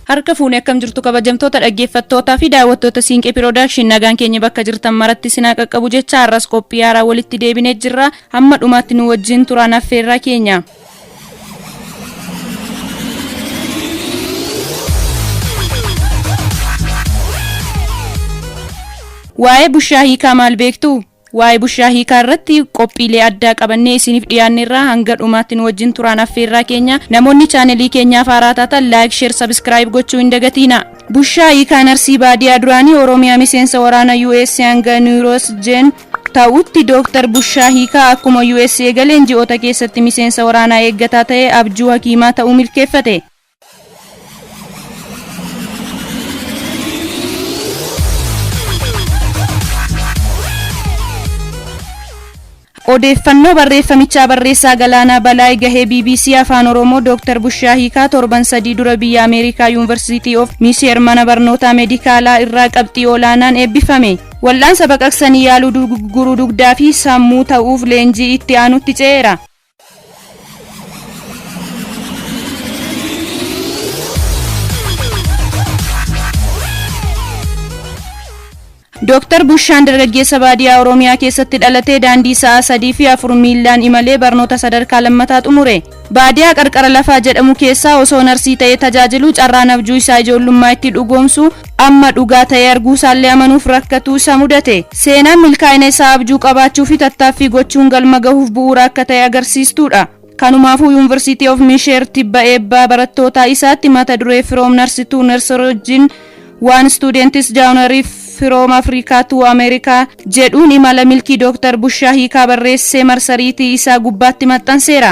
Harka fuune, akkam jirtu kabajamtoota dhaggeeffattootaa fi daawwattoota Siinqee Production? Nagaan keenya bakka jirtan maratti sinaa qaqqabu jecha, har'as qophii haaraa walitti deebinee jirra. Hamma dhumaatti nu wajjin turaan affeerraa keenya. Waa'ee Bushaa Hiikaa maal beektu? Waa'ee Bushaa Hiikaa irratti qophiilee addaa qabannee isiniif dhiyaanneerraa, hanga dhumaatti nu wajjin turaan affeerraa keenya. Namoonni chaanelii keenyaaf haaraa taatan like, share, subscribe gochuu hin dagatiina. Bushaa Hiikaa narsii baadiyaa duraanii Oromiyaa miseensa waraana US hanga neurosurgeon ta'utti. Dooktar Bushaa Hiikaa akkuma US eegaleen ji'oota keessatti miseensa waraanaa eeggataa ta'ee abjuu hakiimaa ta'uu milkeeffate. Odeeffannoo barreeffamichaa barreessaa Galaanaa Balaay gahee BBC Afaan Oromoo. Dooktar Bushaa Hiikaa torban 3 dura biyya Ameerikaa University of Missouri mana barnootaa meedikaalaa irraa qabxii olaanaan eebbifame. Wal'aansa baqaqsanii yaaluu dugugguruu dugdaa fi sammuu ta'uuf leenjii itti aanutti ce'eera. Dooktar Bushaan dargaggeessa baadiyaa Oromiyaa keessatti dhalatee daandii sa'a 3 fi 4 miilaan imalee barnoota sadarkaa lammataa xumure. Baadiyaa qarqara lafaa jedhamu keessaa osoo narsii ta'ee tajaajilu carraan abjuu isaa ijoollummaa itti dhugoomsu amma dhugaa ta'ee arguusaallee amanuuf rakkatuu isa mudate. Seenaan milkaa'ina isaa abjuu qabaachuu fi tattaaffii gochuun galma gahuuf bu'uura akka ta'e agarsiistuudha. Kanumaafuu University of Missouri tibba eebbaa barattootaa isaatti mata duree "From Nurse to Neurosurgeon: One Student's Journey from Africa to America" jedhuun imala milkii Dooktar Bushaa Hiikaa barreessee marsariitii isaa gubbaatti maxxanseera.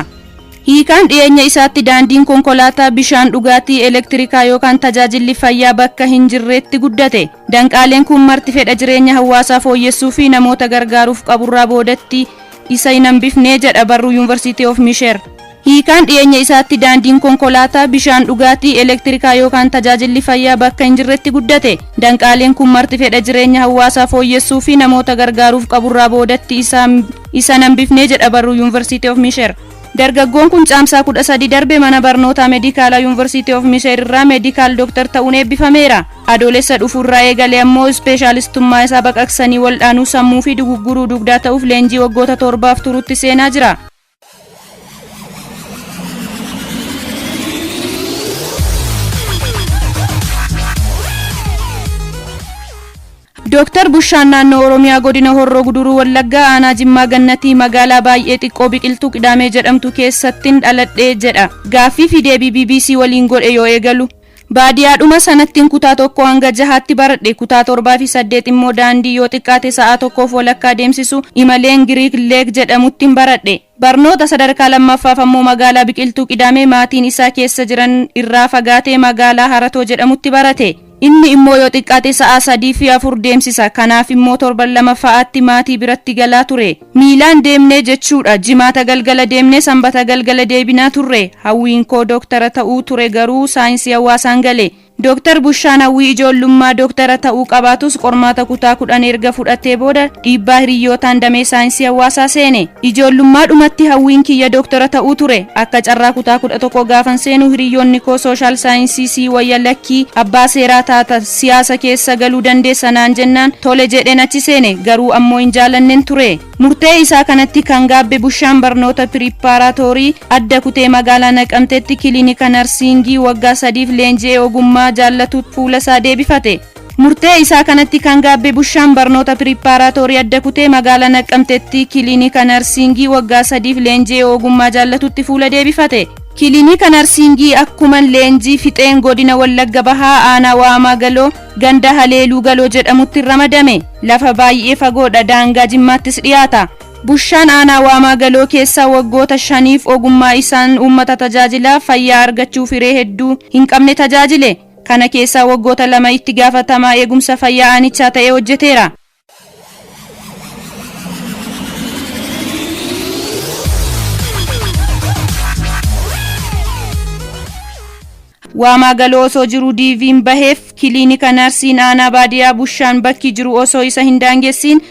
Hiikaan dhiyeenya isaatti daandiin konkolaataa, bishaan dhugaatii, elektirikaa yookaan tajaajilli fayyaa bakka hin jirreetti guddate. Danqaaleen kun marti fedha jireenya hawaasaa fooyyessuu fi namoota gargaaruuf qaburraa boodatti isa hin hambifnee jedha barruu University of Missouri. Hiikaan dhiyeenya isaatti daandiin konkolaataa, bishaan dhugaatii, elektirikaa yookaan tajaajilli fayyaa bakka hin jirretti guddate. Danqaaleen kun marti fedha jireenya hawaasaa fooyyessuu fi namoota gargaaruuf qaburraa boodatti isa hin hambifnee jedha barruu University of Missouri. Dargaggoon kun Caamsaa 13 darbe mana barnootaa meedikaalaa University of Missouri irraa medical doctor ta'uun eebbifameera. Adoolessa dhufuurraa eegalee ammoo ispeeshaalistummaa isaa baqaqsanii waldhaanuu sammuu fi dugugguruu dugdaa ta'uuf leenjii waggoota 7f turutti seenaa jira. Dooktar Bushaan naannoo Oromiyaa, godina Horroo Guduruu Wallaggaa, aanaa Jimmaa Gannatii, magaalaa baay'ee xiqqoo Biqiltuu Qidaamee jedhamtu keessattin dhaladhee jedha. Gaaffii fi deebii BBC waliin godhe yoo eegalu. Baadiyyaadhuma sanattiin kutaa 1 hanga 6tti baradhe. Kutaa 7 fi 8 immoo daandii yoo xiqqaate sa'a tokkoof walakkaa deemsisu imaleen Giriik Leek jedhamuttiin baradhe. Barnoota sadarkaa lammaffaaf ammoo magaalaa Biqiltuu Qidaamee maatiin isaa keessa jiran irraa fagaatee magaalaa Haratoo jedhamutti barate. Inni immoo yoo xiqqaate sa'a 3 fi 4 deemsisa. Kanaaf immoo torban 2 fa'aatti maatii biratti galaa ture. Miilaan deemnee jechuudha. Jimaata galgala deemnee Sanbata galgala deebinaa turre. Hawwiin koo dooktara ta'uu ture, garuu saayinsii hawaasaan gale. Dooktar Bushaan hawwii ijoollummaa dooktara ta'uu qabaatus, qormaata kutaa 10 erga fudhatee booda dhiibbaa hiriyyootaan damee saayinsii hawaasaa seene. Ijoollummaadhumatti hawwiin kiyya dooktara ta'uu ture. Akka carraa kutaa 11 gaafan seenu hiriyyoonni koo social science sii wayya, lakkii abbaa seeraa taata, siyaasa keessa galuu dandeessa naan jennaan tole jedheen achi seene, garuu ammoo hin jaalannen ture. Murtee isaa kanatti kan gaabbe Bushaan barnoota preparatory adda kutee magaalaa Naqamteetti kiliinika narsiingii waggaa 3f leenji'ee ogummaa jaallatu fuula isaa deebifate. Murtee isaa kanatti kan gaabbe Bushaan barnoota preparatory adda kutee magaalaa Naqamteetti kiliinika narsiingii waggaa 3f leenji'ee ogummaa jaallatutti fuula deebifate. Kiliinika narsiingii akkuman leenjii fixeen godina Wallagga Bahaa, aanaa Waamaa Galoo, ganda Haleeluu Galoo jedhamutti ramadame. Lafa baay'ee fagoodha, daangaa Jimmaattis dhiyaata. Bushaan aanaa Waamaa Galoo keessaa waggoota 5f ogummaa isaan uummata tajaajilaa fayyaa argachuuf hiree hedduu hin qabne tajaajile. Kana keessaa waggoota 2 itti gaafatamaa eegumsa fayyaa aanichaa ta'ee hojjeteera. Waamaa Galoo osoo jiru DV'n baheef kiliinika narsiin aanaa baadiyaa Bushaan bakki jiru osoo isa hin daangessiin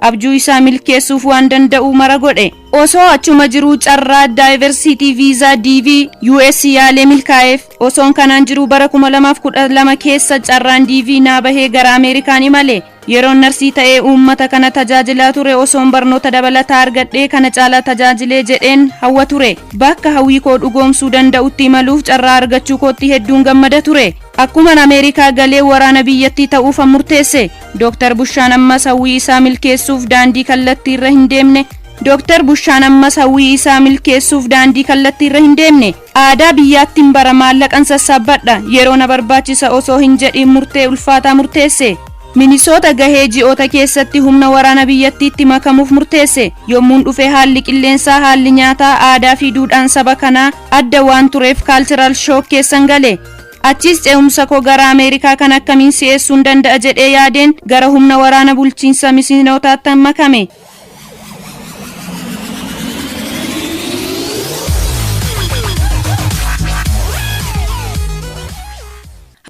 Abjuu isaa milkeessuuf waan danda'u mara godhe. Osoo achuma jiruu carraa diversity visa, DV, US yaalee milkaa'eef. Osoon kanaan jiruu bara 2012 keessa carraan DV naa bahee gara Ameerikaan imale. Yeroon narsii ta'ee uummata kana tajaajilaa ture, osoon barnoota dabalataa argadhee kana caalaa tajaajilee jedheen hawwa ture. Bakka hawwii koo dhugoomsuu danda'utti imaluuf carraa argachuu kootti hedduun gammada ture. Akkuman Ameerikaa galee waraana biyyattii ta'uufan murteesse. Dooktar Bushaan ammas hawwii isaa milkeessuuf daandii kallattii irra hin deemne. Dooktar Bushaan ammas hawwii isaa milkeessuuf daandii kallattii irra hin deemne. Aadaa biyyaattiin bara maallaqan sassaabbadha, yeroo na barbaachisa osoo hin jedhin murtee ulfaataa murteesse. Minisoota gahee ji'oota keessatti humna waraana biyyattiitti makamuuf murteesse. Yommuun dhufe haalli qilleensaa, haalli nyaataa, aadaa fi duudhaan saba kanaa adda waan tureef cultural shock keessan gale. Achis ce'umsa koo gara Ameerikaa kan akkamiin si'eessuun danda'a jedhee yaadeen gara humna waraana bulchiinsa Minisootaatti makame.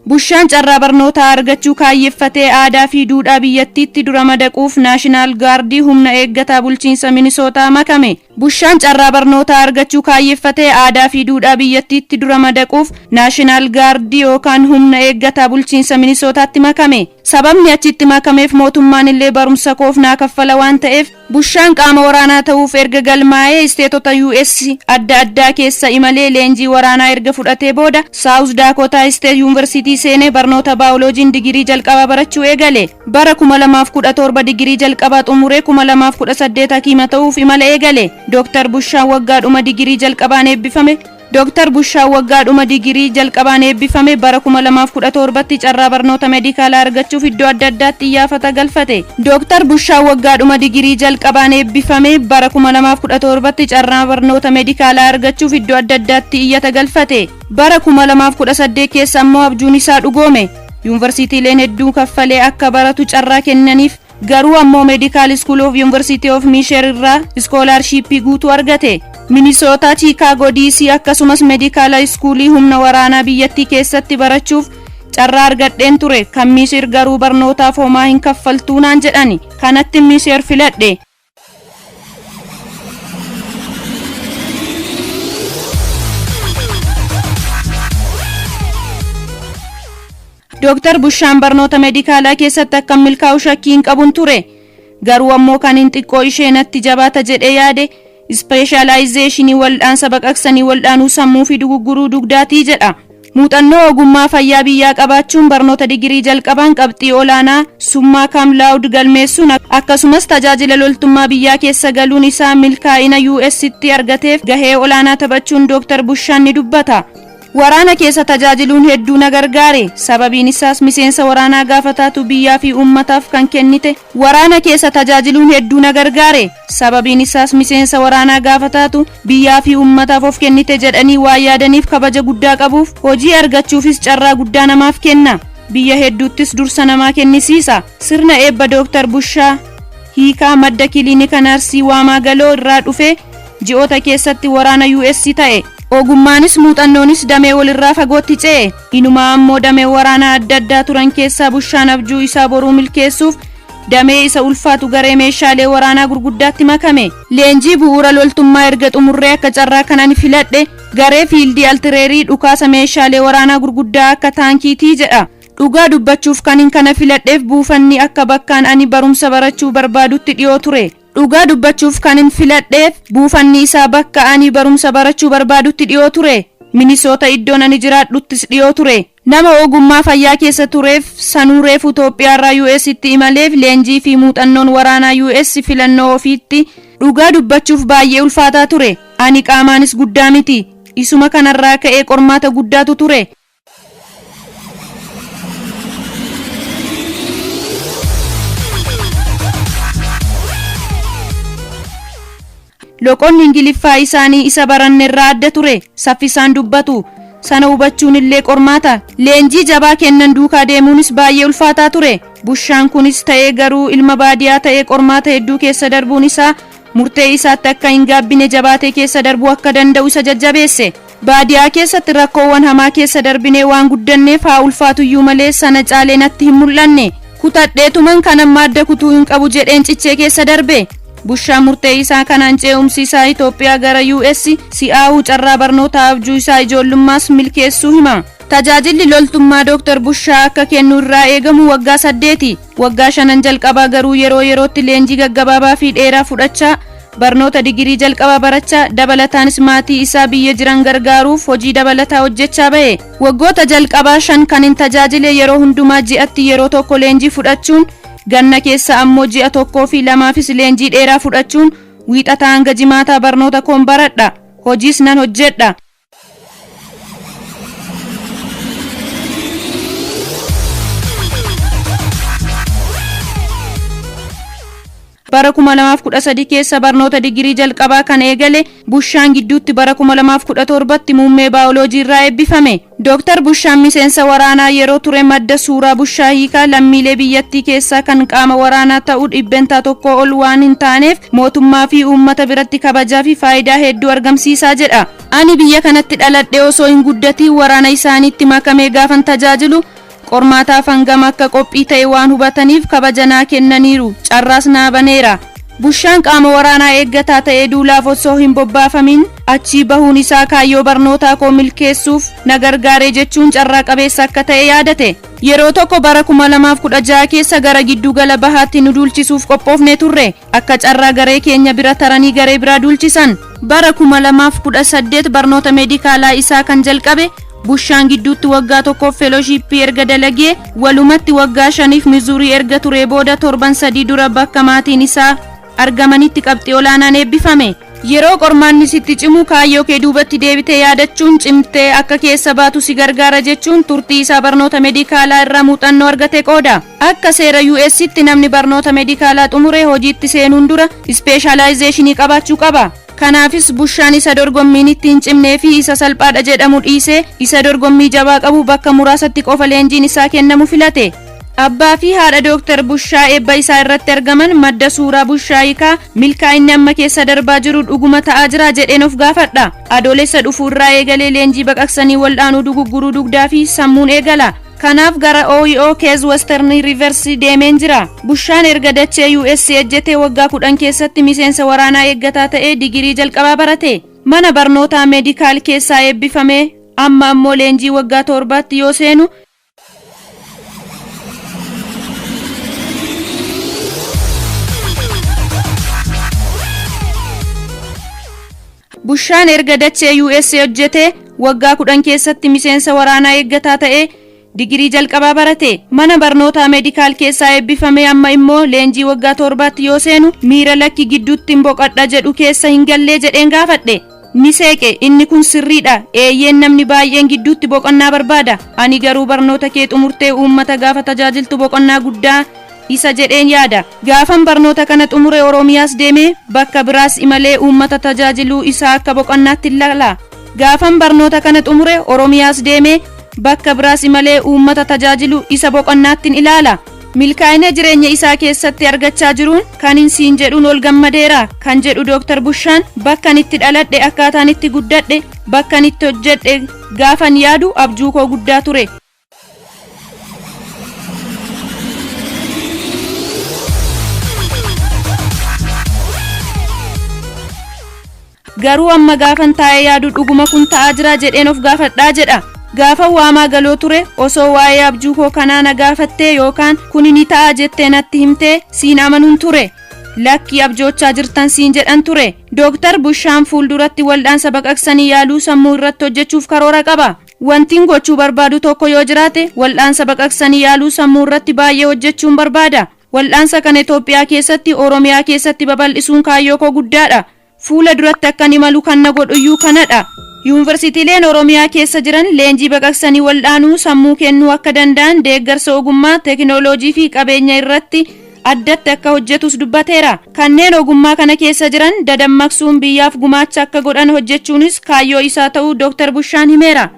Bushaan carraa barnootaa argachuu kaayyeeffatee aadaa fi duudhaa biyyattiitti dura madaquuf National Guard, humna eeggataa bulchiinsa Minisootaa makame. Bushaan carraa barnootaa argachuu kaayyeeffatee aadaa fi duudhaa biyyattiitti dura madaquuf National Guard yookaan humna eeggataa bulchiinsa Minisootaatti makame. Sababni achitti makameef mootummaan illee barumsa koof naa kaffala waan ta'eef. Bushaan qaama waraanaa ta'uuf erga galmaa'ee isteetota US adda addaa keessa imalee leenjii waraanaa erga fudhatee booda South Dakota State University seenee barnoota baayoloojiin digirii jalqabaa barachuu eegale. Bara 2017 digirii jalqabaa xumuree 2018 hakiima ta'uuf imala eegale. Dooktar Bushaan waggaadhuma digirii jalqabaan eebbifame. Dooktar Bushaan waggaadhuma digirii jalqabaan eebbifame bara 2017tti carraa barnoota meedikaalaa argachuuf iddoo adda addaatti iyyaafata galfate. Dooktar Bushaan waggaadhuma digirii jalqabaan eebbifame bara 2017tti carraa barnoota meedikaalaa argachuuf iddoo adda addaatti iyyata galfate. Bara 2018 keessa ammoo abjuun isaa dhugoome. Yuunivarsiitiileen hedduu kaffalee akka baratu carraa kennaniif, garuu ammoo Medical School of University of Missouri irraa scholarship guutuu argate. Minisootaa, Chiikaagoo, DC akkasumas medical school humna waraanaa biyyattii keessatti barachuuf carraa argadheen ture. Kan Missouri garuu barnootaaf homaa hin kaffaltuu naan jedhani. Kanatti Missouri filadhe. Dooktar Bushaan barnoota meedikaalaa keessatti akka milkaa'u shakkii hin qabun ture. Garuu ammoo kan hin xiqqoo ishee natti jabaata jedhee yaade specialization waldhaansa baqaqsanii waldhaanuu sammuu fi dugugguruu dugdaatii jedha. Muuxannoo ogummaa fayyaa biyyaa qabaachuun, barnoota digirii jalqabaan qabxii olaanaa summa cum laude galmeessuun, akkasumas tajaajila loltummaa biyyaa keessa galuun isaa milkaa'ina US'tti argateef gahee olaanaa taphachuun Dooktar Bushaan ni dubbata. Waraana keessa tajaajiluun hedduu na gargaare. Sababiin isaas miseensa waraanaa gaafa taatu biyyaa fi uummataaf kan kennite. Waraana keessa tajaajiluun hedduu na gargaare. Sababiin isaas miseensa waraanaa gaafa taatu biyyaa fi uummataaf of kennite jedhanii waan yaadaniif kabaja guddaa qabuuf, hojii argachuufis carraa guddaa namaaf kenna. Biyya hedduuttis dursa namaa kennisiisa. Sirna eebba Dooktar Bushaa Hiikaa madda kiliinika narsii Waamaa Galoo irraa dhufe ji'oota keessatti waraana US ta'e. Ogummaanis muuxannoonis damee walirraa fagootti ce'e. Inumaa ammoo damee waraanaa adda addaa turan keessaa Bushaan abjuu isaa boruu milkeessuuf damee isa ulfaatu garee meeshaalee waraanaa gurguddaatti makame. Leenjii bu'uura loltummaa erga xumurree akka carraa kanan filadhe garee field artillery, dhukaasa meeshaalee waraanaa gurguddaa akka taankiitii jedha. Dhugaa dubbachuuf kan hin kana filadheef buufanni akka bakkaan ani barumsa barachuu barbaadutti dhiyoo ture. Dhugaa dubbachuuf kan hin filadheef buufanni isaa bakka ani barumsa barachuu barbaadutti dhiyoo ture. Minisoota iddoon ani jiraadhuttis dhiyoo ture. Nama ogummaa fayyaa keessa tureef sanuu reefu Itoophiyaarraa US'tti imaleef leenjii fi muuxannoon waraanaa US filannoo ofiitti dhugaa dubbachuuf baay'ee ulfaataa ture. Ani qaamaanis guddaa miti. Isuma kanarraa ka'ee qormaata guddaatu ture. Loqonni Ingiliffaa isaanii isa barannerraa adda ture. Saffisaan dubbatu. Sana hubachuun illee qormaata. Leenjii jabaa kennan duukaa deemuunis baay'ee ulfaataa ture. Bushaan kunis ta'ee garuu ilma baadiyaa ta'ee qormaata hedduu keessa darbuun isaa murtee isaatti akka hin gaabbine, jabaatee keessa darbuu akka danda'u isa jajjabeesse. Baadiyaa keessatti rakkoowwan hamaa keessa darbinee waan guddanneef haa ulfaatuyyuu malee sana caalee natti hin mul'anne. Kutadheetuman kan amma adda kutuu hin qabu jedheen cichee keessa darbe. Bushaan murtee isaa kanaan ce'umsi isaa Itoophiyaa gara US si'aawuu carraa barnoota abjuu isaa ijoollummaas milkeessuu hima. Tajaajilli loltummaa Dr. Bushaa akka kennu irraa eegamu waggaa 8. Waggaa 5 jalqabaa garuu yeroo yerootti leenjii gaggabaabaa fi dheeraa fudhachaa, barnoota digirii jalqabaa barachaa, dabalataanis maatii isaa biyya jiran gargaaruuf hojii dabalataa hojjechaa bahe. Waggoota jalqabaa 5 kan hin tajaajile yeroo hundumaa ji'atti yeroo tokko leenjii fudhachuun, ganna keessa ammoo ji'a 1 fi 2fis leenjii dheeraa fudhachuun wiixataa hanga jimaataa barnoota koon baradha. Hojiis nan hojjedha. Bara 2013 keessa barnoota digirii jalqabaa kan eegale Bushaan gidduutti bara 2017tti muummee baayoloojii irraa eebbifame. Dr. Bushaan miseensa waraanaa yeroo ture madda suuraa Bushaa hiikaa lammiilee biyyattii keessaa kan qaama waraanaa ta'uu 1% ol waan hin taaneef mootummaa fi uummata biratti kabajaa fi faayidaa hedduu argamsiisaa jedha. Ani biyya kanatti dhaladhee osoo hin guddatiin waraana isaaniitti makamee gaafan tajaajilu qormaataaf hangam akka qophii ta'e waan hubataniif kabaja naa kennaniiru, carraas naa baneera. Bushaan qaama waraanaa eeggataa ta'ee duulaaf osoo hin bobbaafamin achii bahuun isaa kaayyoo barnootaa koo milkeessuuf na gargaare jechuun carraa qabeessa akka ta'e yaadate. Yeroo tokko bara 2016 keessa gara giddugala bahaatti nu duulchisuuf qophoofne turre. Akka carraa garee keenya bira taranii garee biraa duulchisan. Bara 2018 barnoota meedikaalaa isaa kan jalqabe Bushaan gidduutti waggaa tokkoof felooshiippii erga dalagee walumatti waggaa 5f Mizuurii erga turee booda torban 3 dura bakka maatiin isaa argamanitti qabxii olaanaan eebbifame. Yeroo qormaanni sitti cimu kaayyoo kee duubatti deebitee yaadachuun cimtee akka keessa baatu si gargaara jechuun turtii isaa barnoota meedikaalaa irraa muuxannoo argate qooda. Akka seera US'tti namni barnoota meedikaalaa xumure hojiitti seenuun dura ispeeshaalaayizeeshinii qabaachuu qaba. Kanaafis Bushaan isa dorgommiin itti hin cimnee fi isa salphaadha jedhamu dhiisee isa dorgommii jabaa qabu bakka muraasatti qofa leenjiin isaa kennamu filate. Abbaa fi haadha Dr. Bushaa eebba isaa irratti argaman madda suuraa Bushaa hiikaa milkaa'inni amma keessa darbaa jiru dhuguma ta'aa jira jedheen of gaafadha. Adoolessa dhufuu irraa eegalee leenjii baqaqsanii wal'aanuu dugugguruu dugdaa fi sammuun eegala. Kanaaf gara OYO Case Western Reverse deemeen jira. Bushaan erga dachee US ejjetee waggaa 10 keessatti miseensa waraanaa eeggataa ta'ee digirii jalqabaa barate. Mana barnootaa meedikaal keessaa eebbifame amma ammoo leenjii waggaa 7tti yoo seenu Bushaan erga dachee US hojjetee waggaa 10 keessatti miseensa waraanaa eeggataa ta'ee digirii jalqabaa barate. Mana barnootaa meedikaal keessaa eebbifame amma immoo leenjii waggaa 7tti yoo seenu miira lakki gidduutti hin boqadha jedhu keessa hin gallee jedheen gaafadhe. Ni seeqe, inni kun sirriidha. Eeyyeen namni baay'een gidduutti boqonnaa barbaada. Ani garuu barnoota kee xumurtee uummata gaafa tajaajiltu boqonnaa guddaa isa jedheen yaada. Gaafan barnoota kana xumure Oromiyaas deemee bakka biraas imalee uummata tajaajiluu isaa akka boqonnaatti ilaala. Gaafan barnoota kana xumure Oromiyaas deemee bakka biraas imalee uummata tajaajilu isa boqonnaatti ilaala. Milkaa'ina jireenya isaa keessatti argachaa jiruun kan hin siin jedhuun ol gammadeera kan jedhu Dr. Bushaan bakkan itti dhaladhe, akkaataan itti guddadhe, bakkan itti hojjedhe gaafan yaadu abjuu koo guddaa ture. Garuu amma gaafan taa'ee yaadu dhuguma kun ta'aa jira jedheen of gaafadhaa jedha. Gaafa waamaa galoo ture osoo waa'ee abjuu koo kanaa na gaafattee yookaan kuni ni ta'a jettee natti himtee siin amanuun ture. Lakkii abjoochaa jirtan siin jedhan ture. Dooktar Bushaan fuulduratti waldhaansa baqaqsanii yaaluu sammuu irratti hojjechuuf karoora qaba. Wantiin gochuu barbaadu tokko yoo jiraate waldhaansa baqaqsanii yaaluu sammuu irratti baay'ee hojjechuun barbaada. Waldhaansa kana Itoophiyaa keessatti, Oromiyaa keessatti babal'isuun kaayyoo koo guddaadha. Fuula duratti akkan imalu kan na godhuyyuu kanadha. Yuunivarsiitiileen Oromiyaa keessa jiran leenjii baqaqsanii waldhaanuu sammuu kennuu akka danda'an deeggarsa ogummaa, teekinooloojii fi qabeenya irratti addatti akka hojjetus dubbateera. Kanneen ogummaa kana keessa jiran dadammaqsuun biyyaaf gumaacha akka godhan hojjechuunis kaayyoo isaa ta'uu Dr. Bushaan himeera.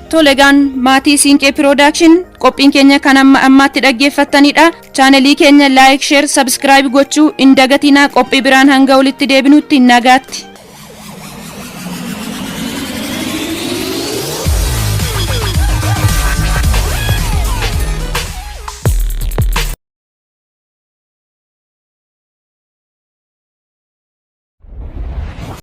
Tolegaan maatii Siinqee Piroodakshin qophiin keenya kan amma ammaatti dhaggeeffattanidha. Chaanelii keenya like, share, subscribe gochuu hin dagatinaa. Qophii biraan hanga walitti deebinutti nagaatti.